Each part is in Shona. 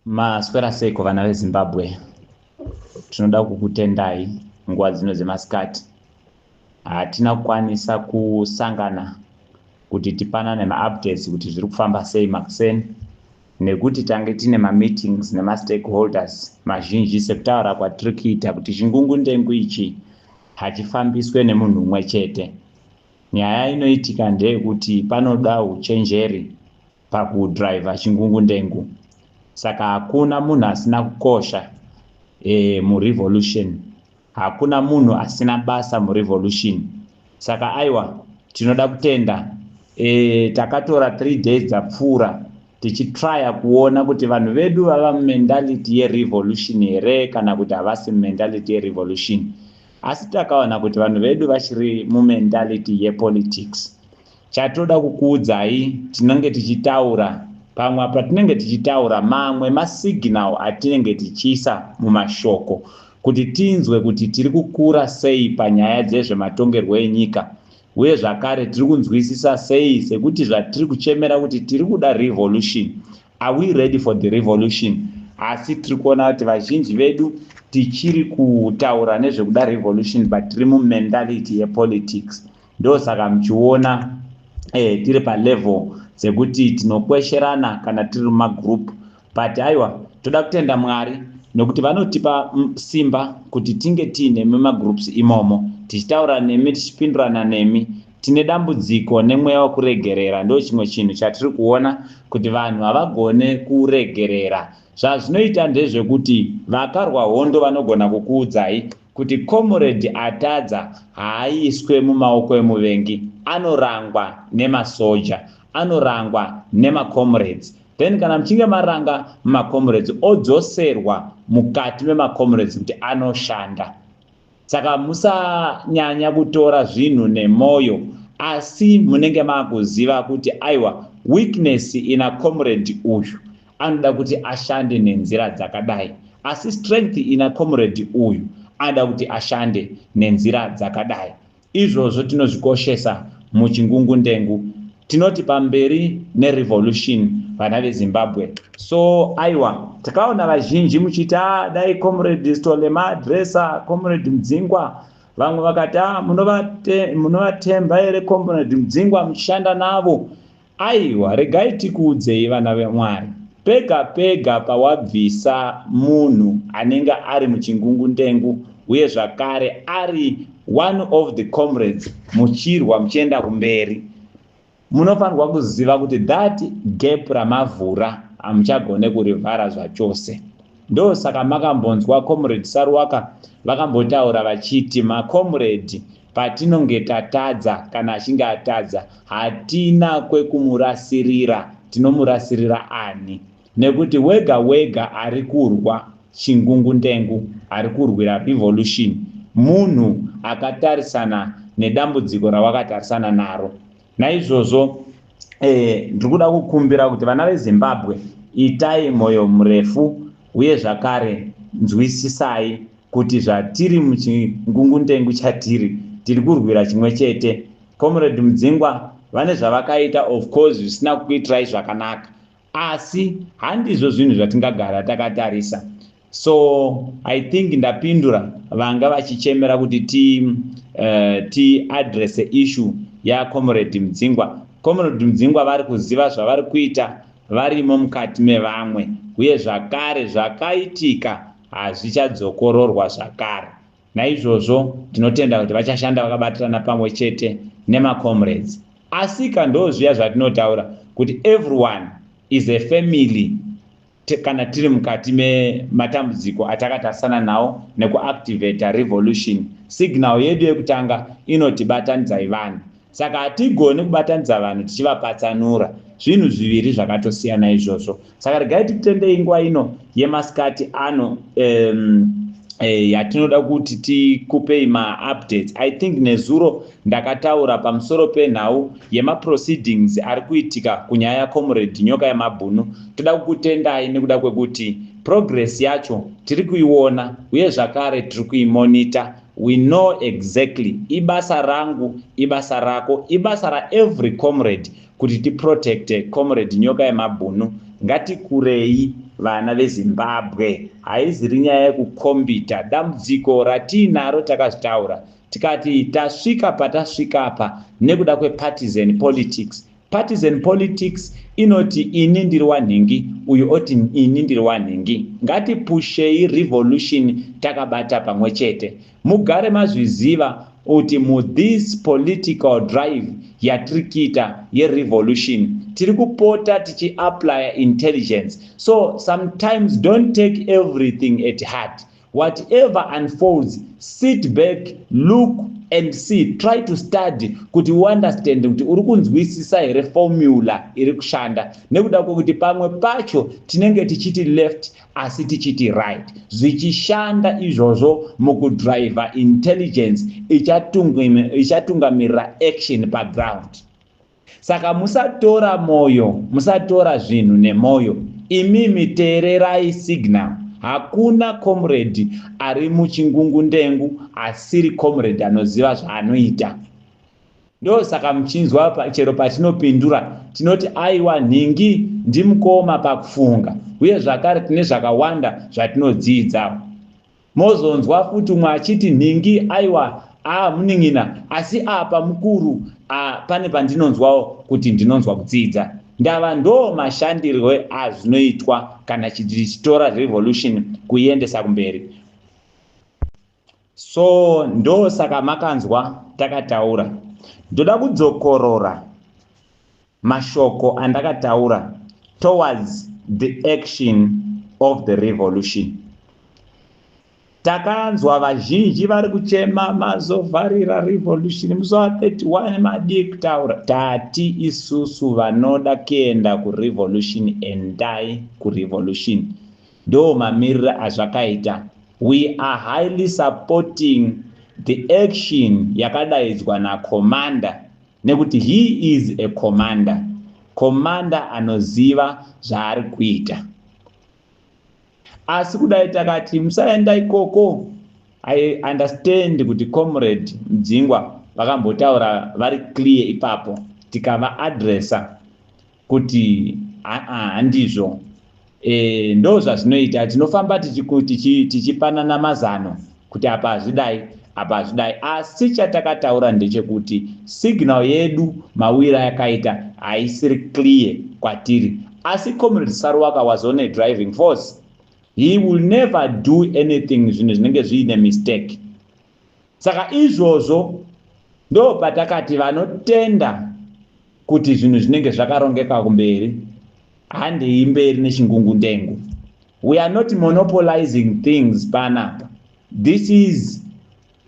Maswera seiko vana veZimbabwe? Tinoda kukutendai nguva dzino dzemasikati. Hatina kukwanisa kusangana kuti tipanane maupdates kuti zviri kufamba sei makuseni nekuti tange tine mameetings nemastakeholders mazhinji sekutaura kwatiri kuita kuti chingungundengu ichi hachifambiswe nemunhu umwe chete. Nyaya inoitika ndeyekuti panoda uchenjeri pakudriver chingungundengu. Saka hakuna munhu asina kukosha murevolution. Hakuna munhu asina basa murevolution. Saka aiwa tinoda kutenda takatora 3 days dzapfuura tichitraya kuona kuti vanhu vedu vava mumentality yerevolution here kana kuti havasi mumentality yerevolution. Asi takaona kuti vanhu vedu vachiri mumentality yepolitics. Chatoda kukuudzai, tinenge tichitaura pamwe patinenge tichitaura mamwe masignal atinenge tichiisa mumashoko kuti tinzwe kuti tiri kukura sei panyaya dzezvematongerwo enyika, uye zvakare tiri kunzwisisa sei sekuti zvatiri kuchemera kuti tiri kuda revolution. Are we ready for the revolution? Asi tiri kuona kuti vazhinji vedu tichiri kutaura nezvekuda revolution, but tiri mumentality yepolitics. Ndosaka muchiona tiri palevel dzekuti tinokwesherana kana tiri mumagroup. But aiwa, toda kutenda Mwari nekuti vanotipa simba kuti tinge tiine mumagroups imomo tichitaura nemi, tichipindurana nemi. Tine dambudziko nemweya wekuregerera. Ndo chimwe chinhu chatiri kuona kuti vanhu havagone kuregerera. Zvazvinoita ndezvekuti vakarwa hondo vanogona kukuudzai kuti comrade atadza haaiswe mumaoko emuvengi, anorangwa nemasoja, anorangwa nemacomrades. Then kana muchinge maranga mumacomrades, odzoserwa mukati memacomrades kuti anoshanda. Saka musanyanya kutora zvinhu nemwoyo, asi munenge maakuziva kuti aiwa, weakness ina comrade uyu anoda kuti ashande nenzira dzakadai, asi strength ina comrade uyu anoda kuti ashande nenzira dzakadai. Izvozvo tinozvikoshesa muchingungundengu. Tinoti pamberi nerevolution, vana veZimbabwe. So aiwa, takaona vazhinji muchiti, "A, dai Comrade Stole maadresa Comrade Mudzingwa." Vamwe vakati, "A, munovatemba here Comrade Mudzingwa muchishanda navo?" Aiwa, regai tikuudzei, vana veMwari, pega pega pawabvisa munhu anenge ari muchingungundengu, uye zvakare ari one of the comrades muchirwa muchienda kumberi, munofanirwa kuziva kuti that gap ramavhura hamuchagone kurivhara zvachose. Ndosaka makambonzwa Comrade Saruwaka vakambotaura vachiti macomrade patinonge tatadza, kana achinge atadza, hatina kwekumurasirira. Tinomurasirira ani? Nekuti wega wega ari kurwa chingungundengu, ari kurwira revolution, munhu akatarisana nedambudziko rawakatarisana naro. Naizvozvo ndiri kuda kukumbira kuti vana veZimbabwe, itai mwoyo murefu, uye zvakare nzwisisai kuti zvatiri muchingungundengu chatiri, tiri kurwira chimwe chete. Comrade Mudzingwa vane zvavakaita, of course zvisina kukuitirai zvakanaka, asi handizvo zvinhu zvatingagara takatarisa. So I think ndapindura vanga vachichemera kuti tiaddresse issue yacomrade Mudzingwa. Comrade Mudzingwa vari kuziva zvavari kuita, varimo mukati mevamwe, uye zvakare zvakaitika hazvichadzokororwa zvakare. Naizvozvo tinotenda kuti vachashanda vakabatirana pamwe chete nemacomrades. Asika ndo zviya zvatinotaura kuti everyone is a family kana tiri mukati mematambudziko atakatarisana nawo nekuactivata revolution. Signal yedu yekutanga inotibatanidzai vanhu. Saka hatigoni kubatanidza vanhu tichivapatsanura. Zvinhu zviviri zvakatosiyana izvozvo. Saka regai tikutendei nguva ino yemasikati ano yatinoda kuti tikupei maupdates. I think nezuro ndakataura pamusoro penhau yemaproceedings ari kuitika kunyaya yacomrade Nyoka Yemabhunu. Toda kukutendai nekuda kwekuti progress yacho tiri kuiona, uye zvakare tiri kuimonita. We know exactly ibasa rangu, ibasa rako, ibasa raevery comrade kuti tiprotecte Comrade Nyoka Yemabhunu. Ngatikurei, vana veZimbabwe. Haiziri nyaya yekukombita. Dambudziko ratiinaro, takazvitaura tikati tasvika patasvika apa nekuda kwepartisan politics. Partisan politics inoti ini ndiri wanhingi, uyu oti ini ndiri wanhingi. Ngatipushei revolution takabata pamwe chete. Mugare mazviziva kuti muthis political drive yatiri kuita yerevolution, tiri kupota tichiapplya intelligence. So sometimes don't take everything at heart. Whatever unfolds, sit back, look and see, try to study kuti uunderstand kuti uri kunzwisisa here formula iri kushanda, nekuda kwekuti pamwe pacho tinenge tichiti left asi tichiti right, zvichishanda izvozvo mukudriva intelligence ichatungamirira action paground. Saka musatora mwoyo, musatora zvinhu nemwoyo. Imimi teererai signal. Hakuna comrade ari muchingungundengu asiri comrade anoziva zvaanoita. Ndosaka muchinzwa chero patinopindura tinoti, "Aiwa, nhingi ndimukoma pakufunga," uye zvakare tine zvakawanda zvatinodzidza. Mozonzwa futi umwe achiti, "Nhingi, aiwa, a munin'ina, asi apa mukuru a, pane pandinonzwawo kuti ndinonzwa kudzidza." Ndava ndo mashandirwe azvinoitwa kana tichitora revolution kuiendesa kumberi. So ndo saka makanzwa takataura. Ndoda kudzokorora mashoko andakataura towards the action of the revolution. Takanzwa vazhinji vari kuchema, "Mazovharira revolution musi wa31, madii kutaura?" Tati isusu vanoda kuenda kurevolution, endai kurevolution. Ndo mamiriro azvakaita. We are highly supporting the action yakadaidzwa nacommander, nekuti he is a commander, commander anoziva zvaari kuita. Asi kudai takati musaenda ikoko, I understand kuti Comrade Mudzingwa vakambotaura vari clear ipapo, tikavaadresa kuti aa, handizvo. Ndo zvazvinoita. Tinofamba tichipanana mazano kuti apa hazvidai, apa hazvidai. Asi chatakataura ndechekuti signal yedu mawira yakaita haisiri clear kwatiri. Asi Comrade Saruwaka was on a driving force. He will never do anything zvinhu zvinenge zviine mistake. Saka izvozvo ndo patakati vanotenda kuti zvinhu zvinenge zvakarongeka kumberi, handei mberi nechingungundengu. We are not monopolizing things panapa. This is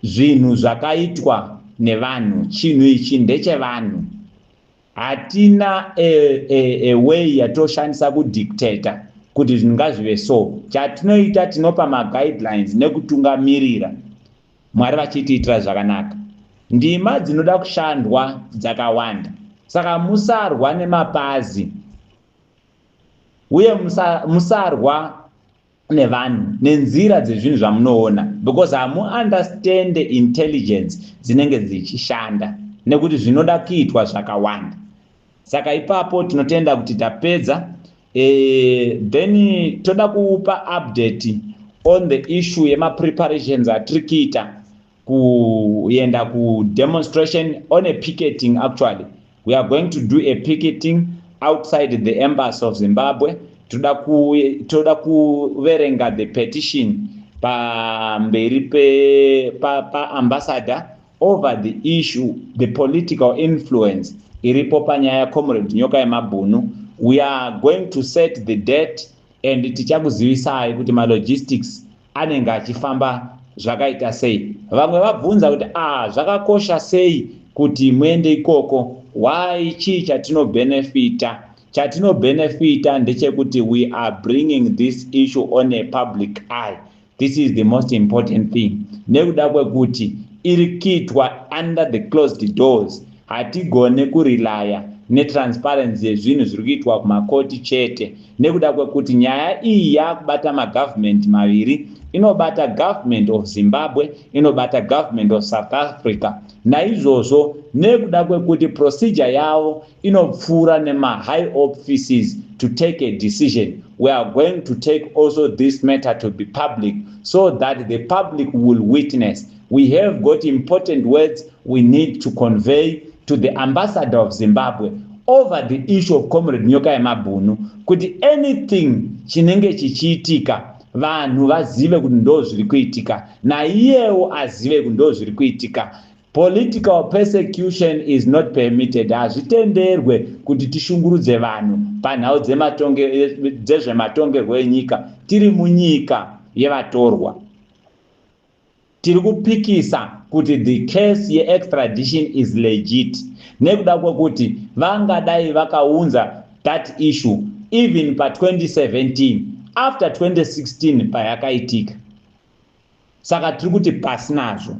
zvinhu zvakaitwa nevanhu. Chinhu ichi ndechevanhu. Hatina a way yatoshandisa kudictata kuti zvinhu ngazvive. So chatinoita, tinopa maguidelines nekutungamirira. Mwari vachitiitira zvakanaka. Ndima dzinoda kushandwa dzakawanda. Saka musarwa nemapazi uye musarwa nevanhu nenzira dzezvinhu zvamunoona, because hamuunderstand intelligence dzinenge dzichishanda, nekuti zvinoda kuitwa zvakawanda. Saka ipapo tinotenda kuti tapedza. Then toda kuupa update on the issue yemapreparations atiri kuita kuenda kudemonstration on a picketing. Actually, we are going to do a picketing outside the Embassy of Zimbabwe. Toda kuverenga the petition pamberi paambassador pa over the issue, the political influence iripo panyaya yaComrade Nyoka Yemabhunu. We are going to set the date and tichakuzivisai kuti malogistics anenge achifamba zvakaita sei. Vamwe vabvunza kuti, "Ah, zvakakosha sei kuti muende ikoko? Why? Chii chatinobhenefita?" Chatinobhenefita ndechekuti we are bringing this issue on a public eye. This is the most important thing, nekuda kwekuti iri kuitwa under the closed doors. Hatigone kurelaya Netransparency yezvinhu zviri kuitwa kumakoti chete, nekuda kwekuti nyaya iyi yaakubata magovernment maviri. Inobata Government of Zimbabwe, inobata Government of South Africa. Naizvozvo, nekuda kwekuti procedure yavo inopfuura nemahigh offices to take a decision, we are going to take also this matter to be public so that the public will witness. We have got important words we need to convey to the ambassador of Zimbabwe over the issue of Comrade Nyoka Yemabhunu, kuti anything chinenge chichiitika, vanhu vazive kuti ndo zviri kuitika, naiyewo azive kuti ndo zviri kuitika. Political persecution is not permitted. Hazvitenderwe kuti tishungurudze vanhu panhau dzezvematongerwo enyika tiri munyika yevatorwa. Tiri kupikisa kuti the case yeextradition is legit, nekuda kwekuti vangadai vakaunza that issue even pa2017, after 2016 payakaitika. Saka tiri kuti pasinazvo.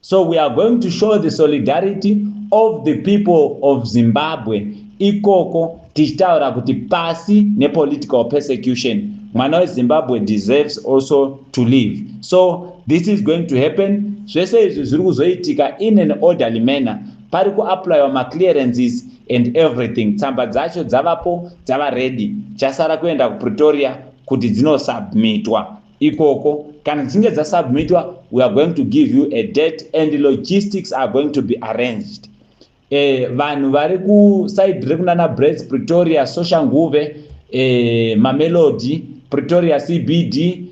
So we are going to show the solidarity of the people of Zimbabwe ikoko, tichitaura kuti pasi nepolitical persecution. Mwana weZimbabwe deserves also to live. So this is going to happen. Zvese izvi zviri kuzoitika in an orderly manner. Pari kuapplywa maclearances and everything. Tsamba dzacho dzavapo, dzava ready. Chasara kuenda kuPretoria kuti dzinosubmitwa ikoko. Kana dzichinge dzasubmitwa, we are going to give you a date and logistics are going to be arranged. Vanhu vari kuside rekunana Brits, Pretoria, Soshanguve, Mamelodi, Pretoria CBD,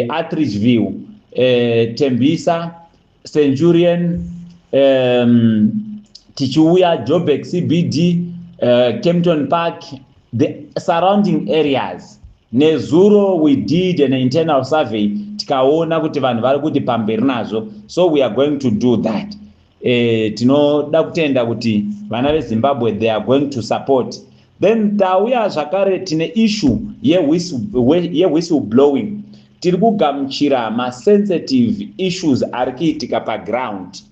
Atteridgeville, Tembisa, Centurion, tichiuya Joburg CBD, Kempton Park, the surrounding areas. Nezuro we did an internal survey, tikaona kuti vanhu vari kuti pamberi nazvo. So we are going to do that. Tinoda kutenda kuti vana veZimbabwe, they are going to support. Then tauya zvakare, tine issue yewhistle blowing. Tiri kugamuchira masensitive issues ari kuitika paground.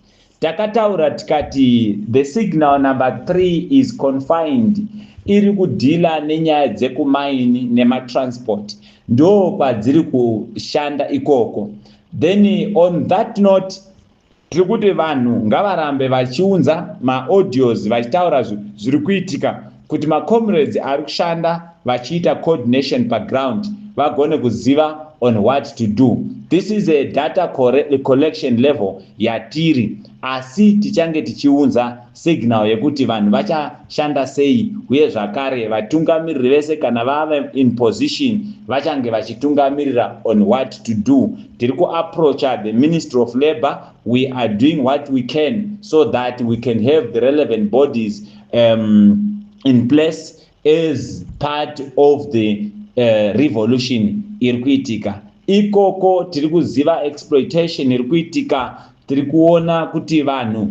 Takataura tikati the signal number 3 is confined, iri kudeala nenyaya dzekumaini nematransport, ndo kwadziri kushanda ikoko. Then on that note, tiri kuti vanhu ngavarambe vachiunza maaudios vachitaura zviri kuitika, kuti macomrades ari kushanda vachiita coordination paground vagone kuziva on what to do. This is a data collection level yatiri, asi tichange tichiunza signal yekuti vanhu vachashanda sei, uye zvakare vatungamiriri vese kana vave in position vachange vachitungamirira on what to do. Tiri kuapproacha the Ministry of Labour. We are doing what we can so that we can have the relevant bodies in place as part of the revolution iri kuitika ikoko. Tiri kuziva exploitation iri kuitika. Tiri kuona kuti vanhu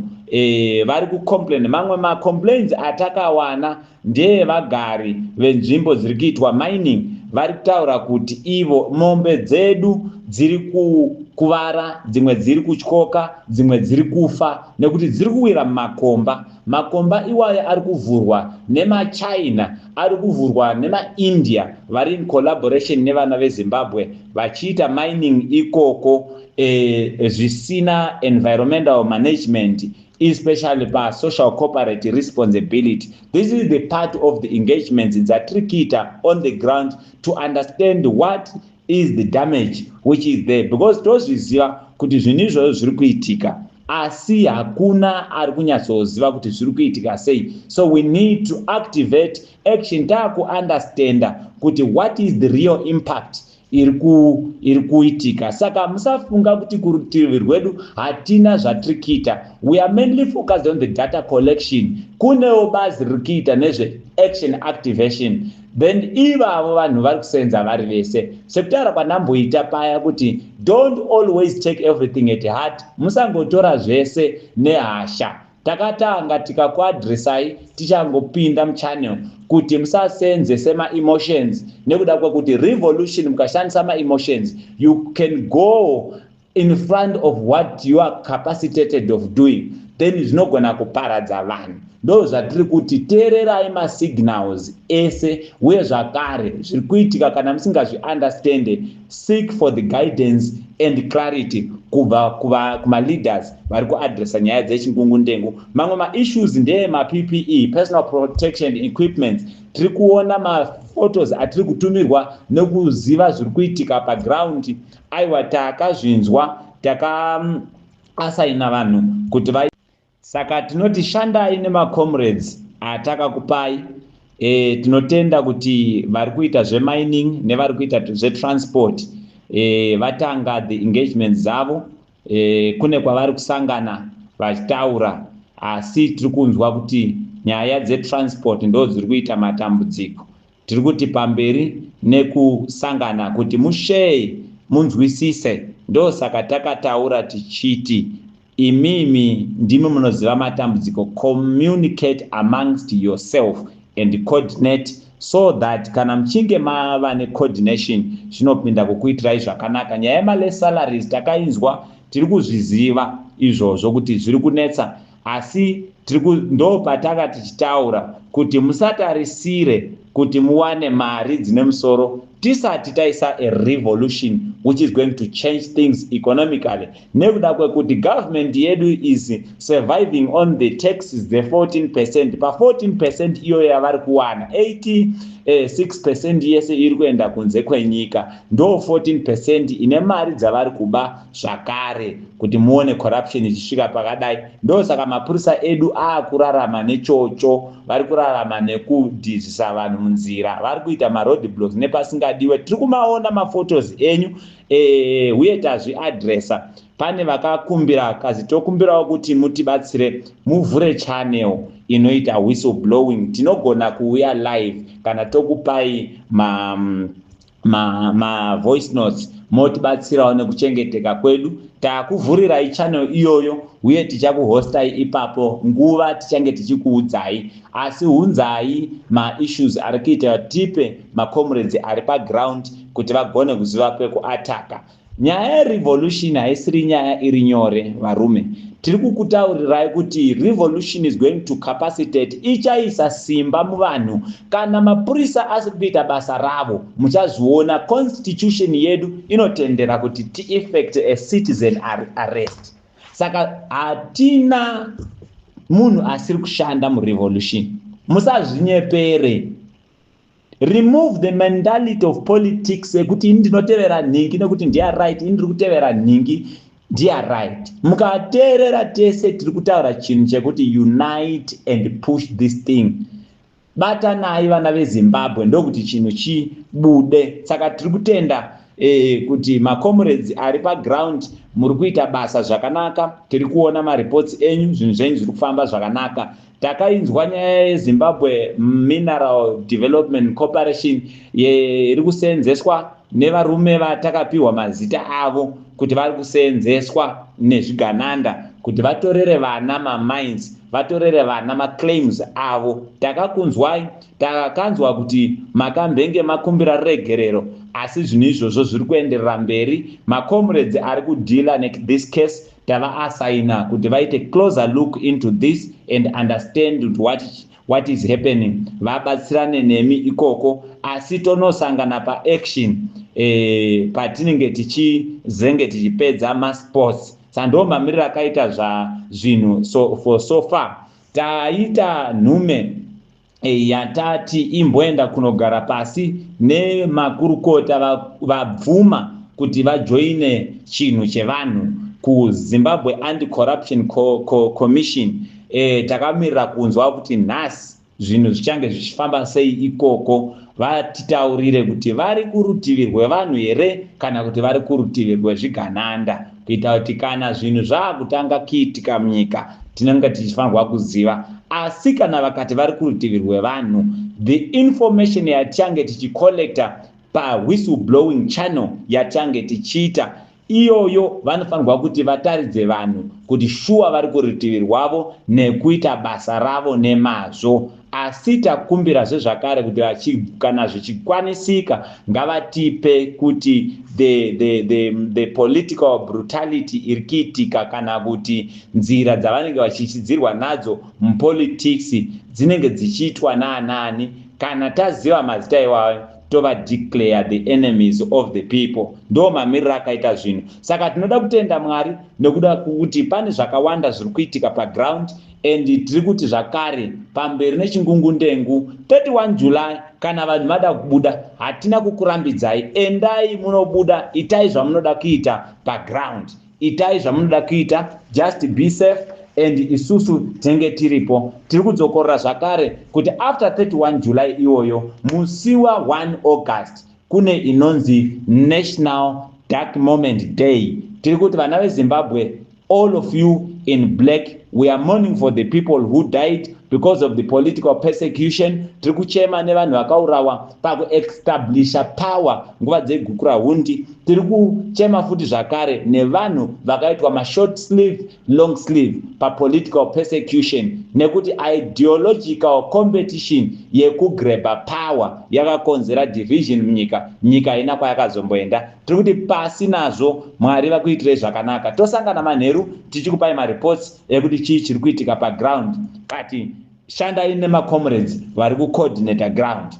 vari kucomplain. Mamwe macomplaints atakawana ndeyevagari venzvimbo dziri kuitwa mining. Vari kutaura kuti ivo mombe dzedu dziri kukuvara, dzimwe dziri kutyoka, dzimwe dziri kufa nekuti dziri kuwira mumakomba. Makomba iwayo ari kuvhurwa nemaChina, ari kuvhurwa nemaIndia vari in collaboration nevana veZimbabwe, vachiita mining ikoko zvisina environmental management, especially pasocial corporate responsibility. This is the part of the engagements dzatiri kuita on the ground to understand what is the damage which is there, because tozviziva kuti zvinhu izvozvo zviri kuitika, asi hakuna ari kunyatsoziva kuti zviri kuitika sei. So we need to activate action, taakuunderstanda kuti what is the real impact iri kuitika. Saka musafunga kuti kurutivi rwedu hatina zvatiri kuita. We are mainly focused on the data collection. Kunewo bazi riri kuita nezveaction activation. Then ivavo vanhu vari kusenza vari vese. Sekutaura kwandamboita paya kuti don't always take everything at heart, musangotora zvese nehasha. Takatanga tikakuaddressai tichangopinda muchannel kuti musasenze semaemotions, nekuda kwekuti revolution, mukashandisa maemotions, you can go in front of what you are capacitated of doing. Then zvinogona kuparadza vanhu. Ndo zvatiri kuti teererai masignals ese uye zvakare zviri kuitika. Kana musingazviunderstande, seek for the guidance and clarity kubva kumaleaders vari kuadresa nyaya dzechingungundengu. Mamwe maissues ndeemaPPE, personal protection equipments. Tiri kuona maphotos atiri kutumirwa nekuziva zviri kuitika paground. Aiwa, takazvinzwa, takaasaina vanhu kuti va, saka tinoti shandai nemacomrades atakakupai. Tinotenda kuti vari kuita zvemining nevari kuita zvetransport vatanga the engagements dzavo. Kune kwavari kusangana vachitaura, asi tiri kunzwa kuti nyaya dzetransport ndo dziri kuita matambudziko. Tiri kuti pamberi nekusangana kuti musheye, munzwisise. Ndosaka takataura tichiti imimi ndimi munoziva matambudziko. Communicate amongst yourself and coordinate so that kana muchinge mava necoordination, zvinopinda kukuitirai zvakanaka. Nyaya yemaless salaries takainzwa, tiri kuzviziva izvozvo kuti zviri kunetsa, asi ndo pataka tichitaura kuti musatarisire kuti muwane mari dzine musoro tisati taisa a revolution which is going to change things economically, nekuda kwekuti government yedu is surviving on the taxes dze14%. Pa14% iyoyo yavari kuwana, 86% yese iri kuenda kunze kwenyika. Ndo 14% ine mari dzavari kuba zvakare. Kuti muone corruption ichisvika pakadai, ndosaka mapurisa edu aakurarama nechocho. Vari kurarama nekudhizisa vanhu munzira, vari kuita maroad blocks nepasingadiwe. Tiri kumaona maphotos enyu, uye tazviadresa. Pane vakakumbira kazi, tokumbirawo kuti mutibatsire muvhure channel inoita whistle blowing. Tinogona kuuya live kana tokupai ma voice notes, motibatsirawo nekuchengeteka kwedu. Takuvhurirai channel iyoyo uye tichakuhostai ipapo. Nguva tichange tichikuudzai, asi hunzai maissues ari kuita, tipe macomrades ari paground kuti vagone kuziva pekuataka. Nyaya yerevolution haisiri nyaya iri nyore, varume. Tiri kukutaurirai kuti revolution is going to capacitate, ichaisa simba muvanhu. Kana mapurisa asiri kuita basa ravo, muchazviona. Constitution yedu inotendera kuti tieffect a citizen arrest, saka hatina munhu asiri kushanda murevolution. Musazvinyepere. Remove the mentality of politics yekuti ini ndinotevera nhingi nekuti ndiya right, ini ndiri kutevera nhingi ndiya right. Mukateerera tese tiri kutaura chinhu chekuti unite and push this thing. Batanai, vana veZimbabwe, ndokuti chinhu chibude. Saka tiri kutenda kuti macomrades ari paground muri kuita basa zvakanaka. Tiri kuona mareports enyu, zvinhu zvenyu zviri kufamba zvakanaka. Takainzwa nyaya yeZimbabwe Mineral Development Corporation iri kuseenzeswa nevarume vatakapiwa mazita avo kuti vari kuseenzeswa nezvigananda kuti vatorere vana mamines, vatorere vana maclaims avo. Takakunzwai, takakanzwa kuti makambenge makumbira regerero, asi zvinhu izvozvo zviri kuenderera mberi. Macomrades ari kudeala nethis case tavaasaina kuti vaite closer look into this and understand what is happening, vabatsirane nemi ikoko. Asi tonosangana paaction patinenge tichizenge tichipedza masports. Sando mamiriro akaita zvazvinhu. So, for so far taita nhume yatati imboenda kunogara pasi nemakurukota. Vabvuma kuti vajoine chinhu chevanhu kuZimbabwe Anti-Corruption Commission. Takamirira kunzwa kuti nhasi zvinhu zvichange zvichifamba sei ikoko, vatitaurire kuti vari kurutivi rwevanhu here kana kuti vari kurutivi rwezvigananda, kuita kuti kana zvinhu zvaakutanga kuitika munyika tinenge tichifanirwa kuziva. Asi kana vakati vari kurutivi rwevanhu, the information yatichange tichicollecta pawhistle blowing channel yatichange tichiita. Iyoyo vanofanirwa kuti vataridze vanhu kuti shuwa vari kurutivi rwavo nekuita basa ravo nemazvo. Asi takumbirazve zvakare kuti kana zvichikwanisika, ngavatipe kuti the political brutality iri kuitika, kana kuti nzira dzavanenge vachichidzirwa nadzo mupolitics, dzinenge dzichiitwa naanani. Kana taziva mazita iwayo, tovadeclare the enemies of the people. Ndo mamiriro akaita zvinhu. Saka tinoda kutenda Mwari nekuda kuti pane zvakawanda zviri kuitika paground, and tiri kuti zvakare pamberi nechingungundengu. 31 July, kana vanhu vada kubuda, hatina kukurambidzai. Endai munobuda, itai zvamunoda kuita paground, itai zvamunoda kuita, just be safe, and isusu tinenge tiripo. Tiri kudzokorora zvakare kuti after 31 July iwoyo, musi wa1 August, kune inonzi National Dark Moment Day. Tiri kuti vana veZimbabwe, all of you in black, we are mourning for the people who died because of the political persecution. Tiri kuchema nevanhu vakaurawa pakuestablisha power nguva dzeGukurahundi. Tiri kuchema futi zvakare nevanhu vakaitwa mashort sleeve, long sleeve papolitical persecution, nekuti ideological competition yekugreba power yakakonzera division munyika. Nyika haina kwayakazomboenda. Tiri kuti pasi nazvo. Mwari vakuitirei zvakanaka. Tosangana manheru tichikupai mareports ekuti chii chiri kuitika paground, but shandai nemacomrades vari kucoordinata ground.